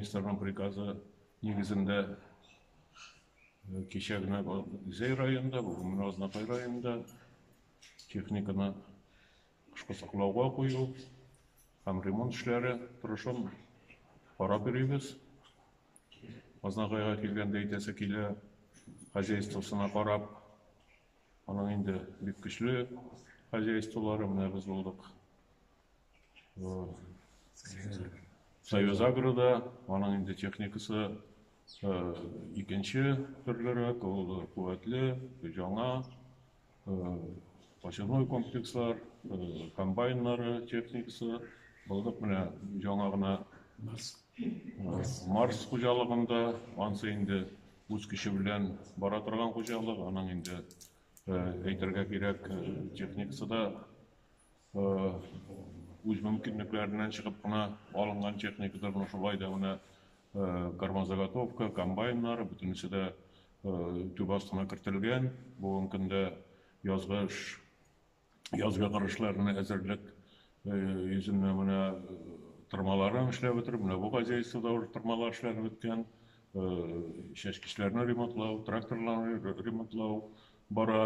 министрның приказы нигезендә кичә генә Зәй районында, бүген менә Азнакай районында техниканы кышкы саклауга кую һәм ремонт эшләре торышын карап йөрибез. Азнакайга килгәндә әйтәсе килә, хозяйствосына карап, аның инде бик көчле хозяйстволары, менә без булдык. Союз Агрода, аның инде техникасы икенче төрлерәк, ул куәтле, яңа, посевной комплекслар, комбайннары, техникасы. Булдык менә яңа гына Марс хуҗалыгында, ансы инде үз көче белән бара торган хуҗалык, аның инде әйтергә кирәк, техникасы да үз мөмкинлекләреннән чыгып кына алынган техникадыр, но шулай да менә кормозаготовка, комбайннар, бөтенесе дә түбә астына кертелгән. Бүгенге көндә язгы эш, язгы кыр эшләренә әзерлек йөзеннән менә тырмаларын эшләп бетереп, менә бу хозяйствода уже тырмалар эшләнеп беткән, чәчкечләрне ремонтлау, тракторларны ремонтлау бара.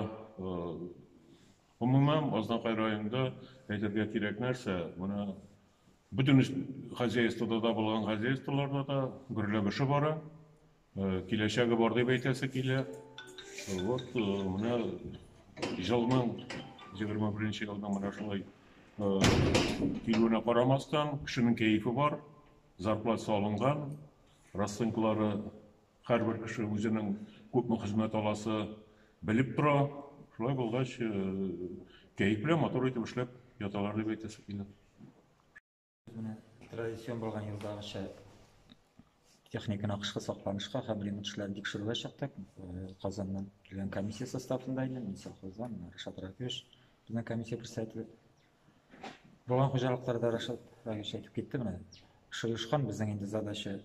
Гомумән, Азнакай районында әйтергә кирәк нәрсә, менә бөтен хозяйствода да булган хозяйстволарда да гөрләп эше бара. Киләчәге бар дип әйтәсе килә. Вот менә елның 21 елның менә шулай килүенә карамастан, кешенең кәефе бар, зарплатасы алынган, расценкалары һәрбер кеше үзенең күпме хезмәт аласы белеп тора. Шулай булгач, кәеф белән матур итеп эшләп яталар дип әйтәсе килә. Менә традицион булган елдагыча техниканы кышкы сакланышка һәм ремонт эшләрен тикшерүгә чыктык. Казаннан килгән комиссия составында инде, мин совхоздан, Рашат Рафиш, безнең комиссия председателе. Булган хуҗалыкларда Рашат Рафиш әйтеп китте, менә эш оешкан, безнең инде задача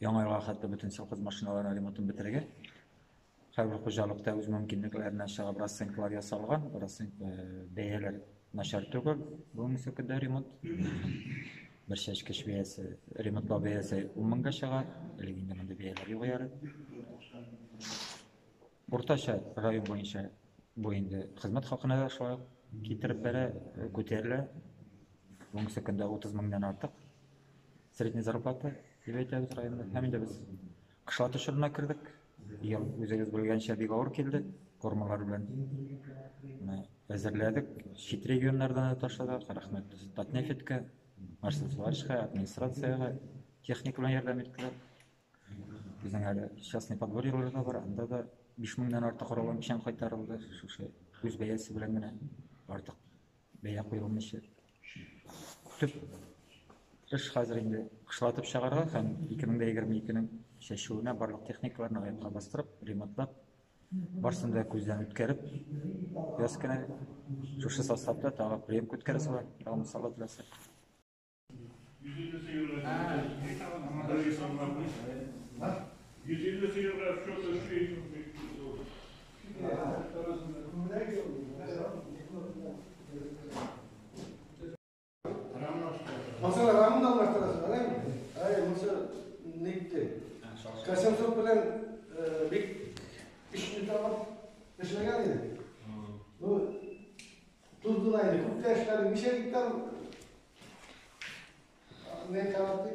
яңа елга хәтле бөтен совхоз машиналарының ремонтын бетерергә. Һәрбер хуҗалыкта үз мөмкинлекләреннән чыгып расценкалар ясалган, бәяләр начар түгел. Бүгенге көндә ремонт бер чәчкеч бәясе, ремонтлау бәясе 10 меңгә чыга, элек инде мондый бәяләр юк әле. Уртача район буенча бу инде хезмәт хакына да шулай ук китереп бәрә, күтәрелә. Бүгенге көндә 30 меңнән артык средний зарплата дип әйтәбез районда. Һәм инде без кышлату чорына кердек. Ел үзегез белгәнчә бик авыр килде, кормалар белән. Менә әзерләдек, чит регионнардан да ташладык. Рәхмәт Татнефтькә, Марсель Фларичка, администрациягә, техника белән ярдәм иттеләр. Безнең әле частный подворьелар да бар, анда да 5 меңнән артык кораллы печән кайтарылды. Шушы үз бәясе белән генә артык бәя куелмыйча. Төп эш хәзер инде кышлатып чыгарга һәм 2022-нең чәчүенә барлык техникаларны аякка бастырып, ремонтлап, барысын да күздән үткәреп, яз көне шушы составта тагы приемка үткәрәсе бар, тагын мисалга теләсә. 150 сыерга счет эшли. Масала рамын алмаштырасың, әйме? Әй, монысы нитте. Касемсов белән бик эшне табып эшләгән иде. Ну, туздыла инде, күп тә эшләде. Ничә гектар не калды?